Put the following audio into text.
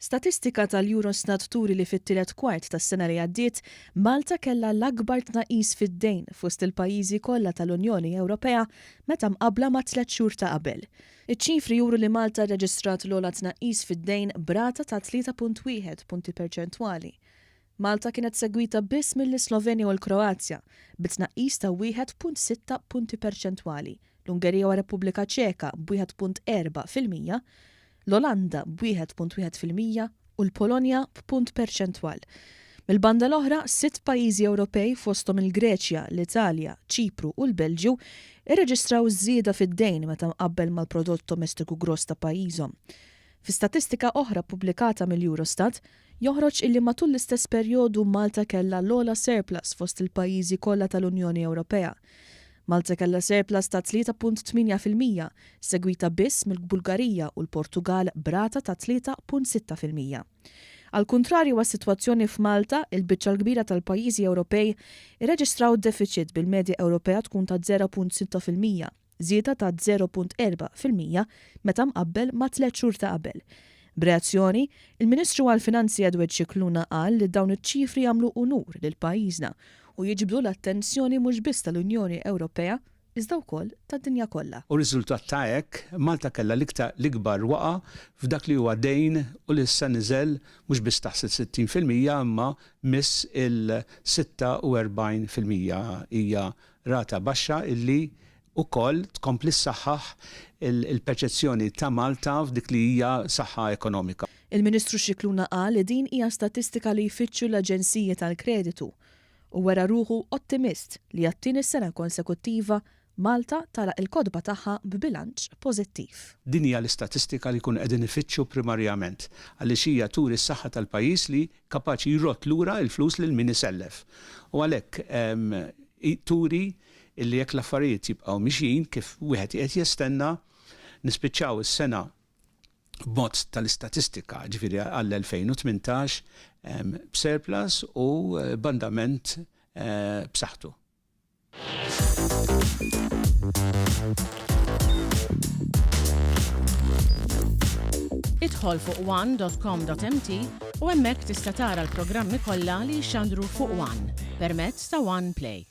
Statistika tal-Eurostat turi li fit-tielet kwart tas-sena li għaddiet, Malta kellha l-akbar tnaqqis fid-dejn fost il-pajjiżi kollha tal-Unjoni Ewropea meta mqabbla mat-tliet xhur ta' qabel. Iċ-ċifri juru li Malta rreġistrat l-ogħla tnaqqis fid-dejn b'rata ta' 3.1 punti perċentwali. Malta kienet segwita biss mill-Islovenja u l-Kroazja bi tnaqqis ta' 1.6 punti perċentwali, l-Ungerija u r-Repubblika Ċeka b'1.4%, l-Olanda b'1.1% u l-Polonja b'punt perċentwal. Mill-banda l-oħra, sitt pajjiżi Ewropej fosthom il-Greċja, l-Italja, Ċipru u l-Belġju irreġistraw żieda fid-dejn meta mqabbel mal-prodott domestiku gross ta' pajjiżhom. Fi statistika oħra ppubblikata mill-Eurostat, joħroġ illi matul l-istess perjodu Malta kellha l-ogħla surplus fost il-pajjiżi kollha tal-Unjoni Ewropea. Malta kellha surplus ta' 3.8%, segwita biss mill-Bulgarija u l-Portugall b'rata ta' 3.6%. Għall-kuntrarju għas-sitwazzjoni f'Malta, il-biċċa l-kbira tal-pajjiżi Ewropej irreġistraw defiċit bil-medja Ewropea tkun ta' 0.6%, żieda ta' 0.4% meta mqabbel mat-tliet xhur ta' qabel. B'reazzjoni, il-Ministru għall-Finanzi Edward Scicluna qal li dawn iċ-ċifri jagħmlu unur lil pajjiżna u jiġbdu l-attenzjoni mhux biss tal-Unjoni Ewropea iżda wkoll tad-dinja kollha. U riżultat ta' hekk, Malta kellha l-iktar l-ikbar waqgħa f'dak li huwa dejn u li issa niżel mhux biss taħt is-60% imma miss il-46%. Hija rata baxxa illi wkoll tkompli ssaħħaħ il-perċezzjoni ta' Malta f'dik li hija saħħa ekonomika. Il-Ministru Scicluna qal li din hija statistika li jfittxu l-aġenziji tal-kreditu u wera ruħu ottimist li għat-tieni sena konsekuttiva Malta tagħlaq il-kotba tagħha b'bilanċ pożittiv. Din hija l-istatistika li jkunu qegħdin ifittxu primarjament għaliex hija turi s-saħħa tal-pajjiż li kapaċi jrodd lura l-flus lil min isellef. U għalhekk turi illi jekk l-affarijiet jibqgħu mixjin kif wieħed qiegħed jistenna, nispiċċaw is-sena b'mod tal-istatistika, ġifieri għall-2018, b'surplus u b'andament b'saħħtu. Idħol fuq one.com.mt u hemmhekk tista' tara l-programmi kollha li jixxandru fuq One permezz ta' One Play.